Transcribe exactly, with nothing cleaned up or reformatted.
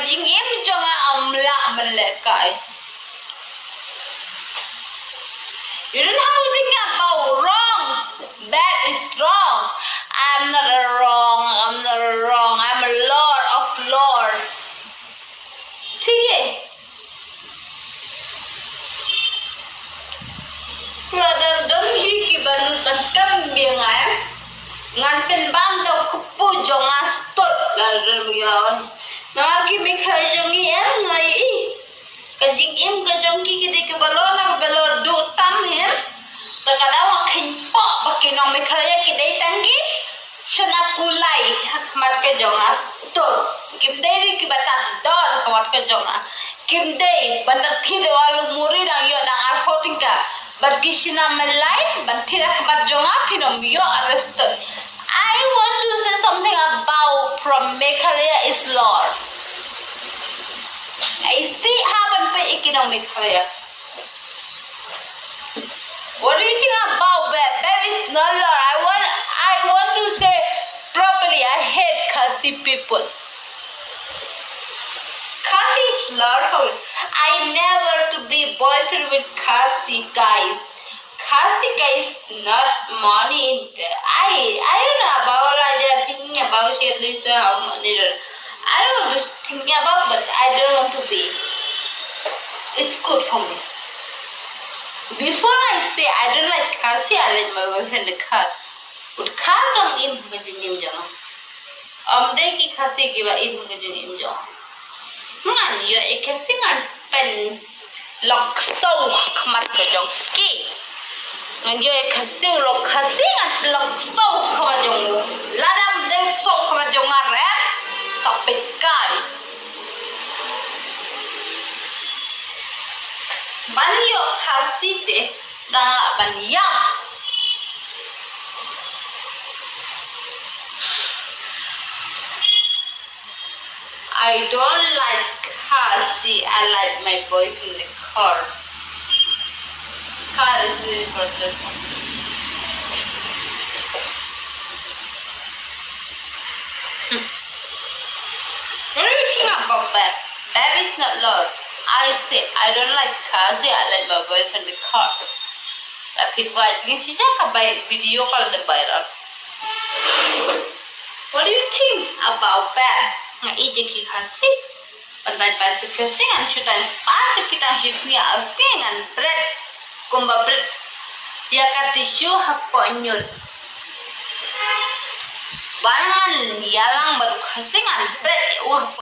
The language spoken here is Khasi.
Jingim jong nga ym lah ban lehkai. You don't have to think about wrong. Bad is wrong. I'm not a wrong. I'm not a wrong. I'm a lord of lord. Thik hi. Lada don hi kiba nud ban kam biang nga, eh. Ngan pynbam da u kpu jong nga stud lada don ba ki la wan. Namar ki Meghalaya jong ngi em, nga ïohi ka jingim ka jong ki ki dei kiba lor lang, ba lor duh tam hi em. Te ka daw nga kheiñ poh ba ki nong Meghalaya ki dei tang ki shna kulai ha khmat ka jong nga. To, kim dei ri kiba tad dor ha khmat ka jong nga. Kim dei ban da thied ïa u alu muri dang ïoh dang arphew tyngka. Bad ki shna malai ban thied ha khmat jong nga kin ym ïoh arrested. I want to say something about from Meghalaya is Lord. I see happen pe ikinong Meghalaya. What do you think about Beb? Beb is not Lord. I want, I want to say properly. I hate Khasi people. Khasi is Lord for me. I never to be boyfriend with Khasi guys. Khasi guys not money in the, I, I don't know about, I just thinking about share this, uh, money. I don't just thinking about, but I don't want to be. It's good for me. Before I say I don't like Khasi, I like my boyfriend the car. But car dang im ha ka jingim jong nga. Ym dei ki Khasi kiba im ha ka jingim jong nga. Ngan ïoh ïa Khasi ngan pynlong ksew ha khmat ka jong ki. Ngan ïoh ïa Khasi, u long Khasi ngan pynlong ksew ha khmat jong u. Lada ym dei ksew ha khmat jong nga rep, sa pynkai. Ban ïoh Khasi te dang lah ban ïap. I don't like Khasi. I like my boyfriend, the car. Car is very important for me. What do you think about Beb? Beb is not Lord. I say I don't like Khasi. I like my boyfriend, the car. Tapi gua ni sisa ka bai video kalau the viral. What do you think about Beb? Nga ïeit ïa ki Khasi. Ban dei ba shu Khasi ngan shu dang ba shu ki tang shisngi ar sngi ngan bret. Kumba bret ïa ka tissue hapoh ñiut. Ban ngan ïalang bad u Khasi ngan bret ïa u hapoh